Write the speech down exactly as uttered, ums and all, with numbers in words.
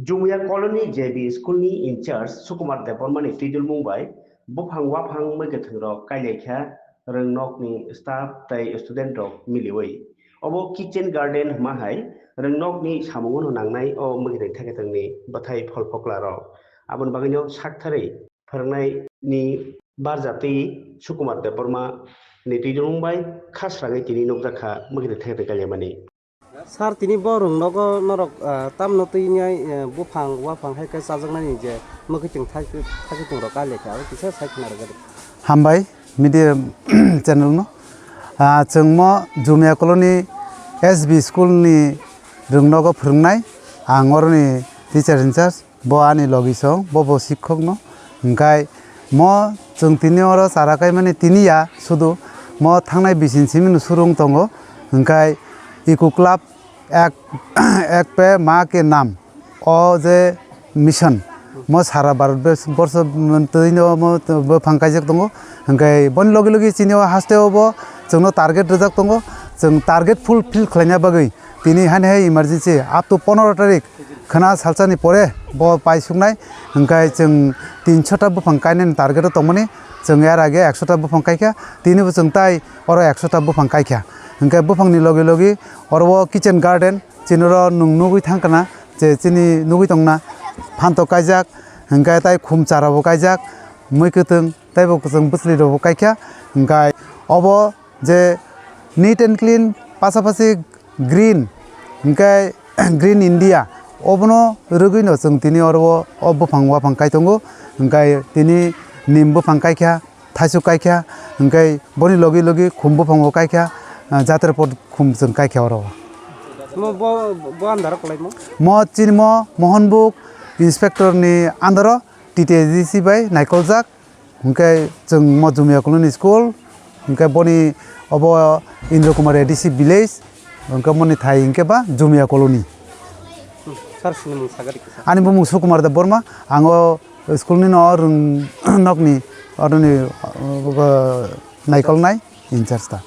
Jumia Colony J B School ni in charge Sukumar Debbarma ni twijlmung bai buphang waphang mwkhwtwng rok kailaikha rwngnok ni staff tei student rok miliwi. Obo kitchen garden hwnma hai rwngnok ni samung no nangnai o mwkhwtwng thaikwtwng ni bwthai pholphokla rok. Aboni bagwi no saktharwi phwrwngnai ni barjatwi Sukumar Debbarma ni twijlmung bai khasrangwi tini nukjakha mwkhwtwng thaikwtwng kailaimani. Sir, tini bo rwngnogo norok, ah, tamno twi nai, eh, buphang, waphang hai khe chajaknani je mwkhwtwng thai-, thaikwtwng rok kailaikha, abo kisa sai khna rwgadi. Hambai media channel no. Ah, chwng mo Jumia Colony S B School ni rwngnogo phwrwngnai, ang oroni teacher in charge. Bo ani logi song, bo bo sikhok no. Hwnkhe mo chwng tini oro chara kaimani tini ya sudu mo thangnai bisin simi no surung tongo. Hwnkhe Eco Club ek, ek pe ma ke nam. O je mission mo sara Bharat bes-, borsho twi no mo buphang kaijak tongo. Hwnkhe boni logi logi chini o haste o bo chwngno target rijak tongo. Chwng target fulfill khlaina bagwi tini hani hai emergency up to pondro tarik khwna salsani pore bo paisuknai, hwnkhe chwng tinsho ta buphang kainani target o tongmani, chwng er age ekso ta buphang kaikha, tini bo chwng tai oro ekso ta buphang kaikha, hwnkhe buphangni logi logi oro o kitchen garden chini oro nwng nugwi thangkha na, je chini nugwi tongna phantok kaijak, hwnkhe tai khum chara bo kaijak, mui kwtwng tei bo kwchwng bwchwlwi rok bo kaikha, hwnkhe obo je neat and clean, pasapasi green, hwnkhe Green India, obono rwgwino chwng tini oro o buphang waphang kai tongo, hwnkhe tini nim buphang kaikha, thaichuk kaikha, hwnkhe boni logi logi khum buphango kaikha, ah, jatra pot khum chwng kaikha oro. Mo bo, bo andaro kwlaimo? Mo chini mo Mohanbuk inspector ni andaro T T A D C bai naikoljak. Hwnkhe chwng mo Jumia Colony school, hwnkhe boni obo Indra Kumar A D C village, hwnkhe moni thai hwnkhe ba Jumia Colony. Sir, sini mung sagadi kisa. Ani bumung Sukumar Debbarma, ang o school ni no rwng nokni oroni, uh, naikolnai in charge ta.